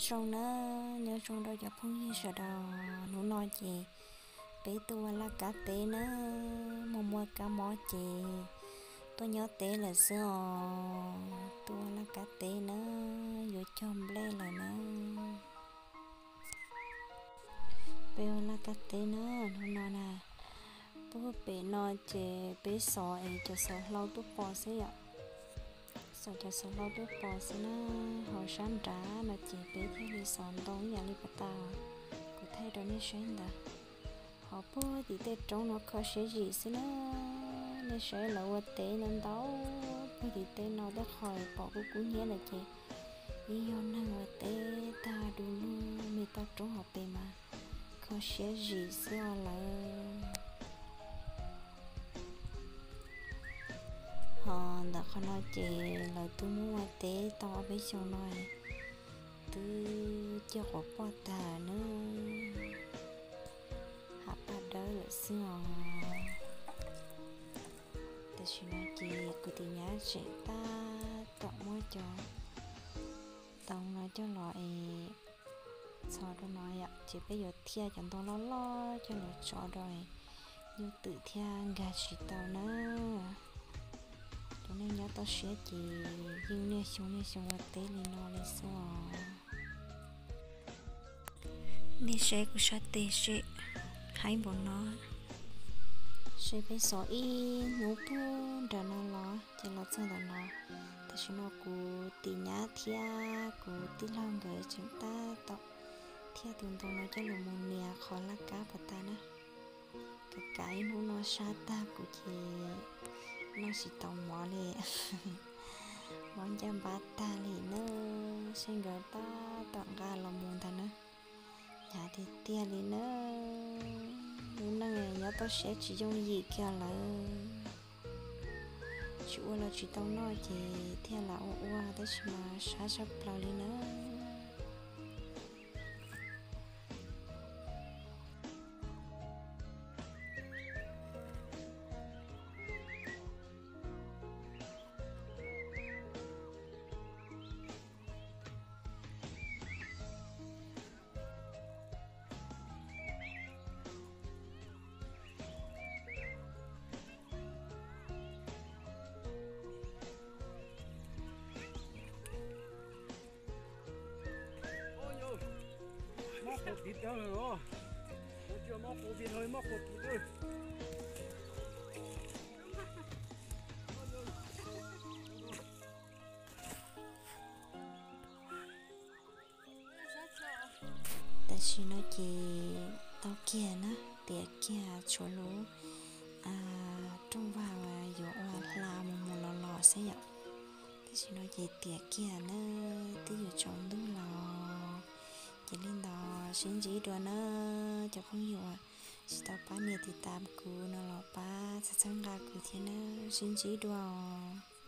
Zoo na, nyob zoo rau cov phooj ywg sawv daws, hnub no ces peb tuaj ua laj kab teb na, muaj muaj kab mob ces tuaj nyob teb lawm xwb os, tuaj ua laj kab teb na, yuav cog nplej lawm na. Peb ua laj kab teb na, hnub no na, tuaj pem no ces peb xov es cov xov hlau tuaj pos xwb yom. Xov cov xov hlau tuaj pos xwb na, ho sab nrad no ces peb thiaj li xov ntoo ib yam li pas tas kuv thaij rau nej saib ntawd. Ho puag tim tej roob no kho siab zim xwb na, nej saib lawv ua teb ntau ntau, puag tim tej no tej qho pom kub kub hnyiab ntawd ces yeej yog neeg ua teb tag du lug, me toj roob hauv pes mas kho siab zim xwb os lawv. Ho ntawm qhov no ces lawv twb muab ua teb tau ob peb xyoos no, twb ciaj quav poj tag na, hav paj dawb lawm xwb os. Tam sim no ces kuv tis nyab tseem tab tom muab cov ntoo no coj los es txhos rau no yom, ces peb yuav thiaj cov ntoo loj loj coj los tso rau es nyuj twm thiaj nkag tsis tau na. Tus neeg nyob toj siab ces yeej niaj xyoo niaj xyoo ua teb li no li xwb os. Nej saib kuv sab tes seb, haib npaum no. Seb peb xov ib hnub puag nram no los ces los txog ntawm no. Tam sim no kuv tis nyab thiab kuv tij laug nkawd tseem tab tom thiaj tus ntoo no coj los mus nias qhov laj kab puas tas na. Kav kav ib hnub no sab tag kuv ces noj tsis tau mov li, mob ncaj npab tag li na. Seb nkawd tab tom nqa los mus ntag na. Hnyav tiag tiag li na. Lub neej nyob toj siab tsis yooj yim kiag lawm. Tsis ua los tsis tau noj ces thiaj lam ua ua tab sis mas sab tshaj plaws li na. Mob qus tiv tag lawm os. Mob qus tiv tag, mob qus tiv tag. Tam sim no ces tau kiag na, tiav kiag tshuav lub rooj vag yuav ua hla mus mus los los xwb yom. Tam sim no ces tiav kiag na, twb yuav tsaus ntuj los. Ces li ntawd sib ntsib dua na cov phooj ywg uas tsis tau pab nias tiv tam kuv no los pab txhawb txhawb nqa kuv thiab na, sib ntsib dua os.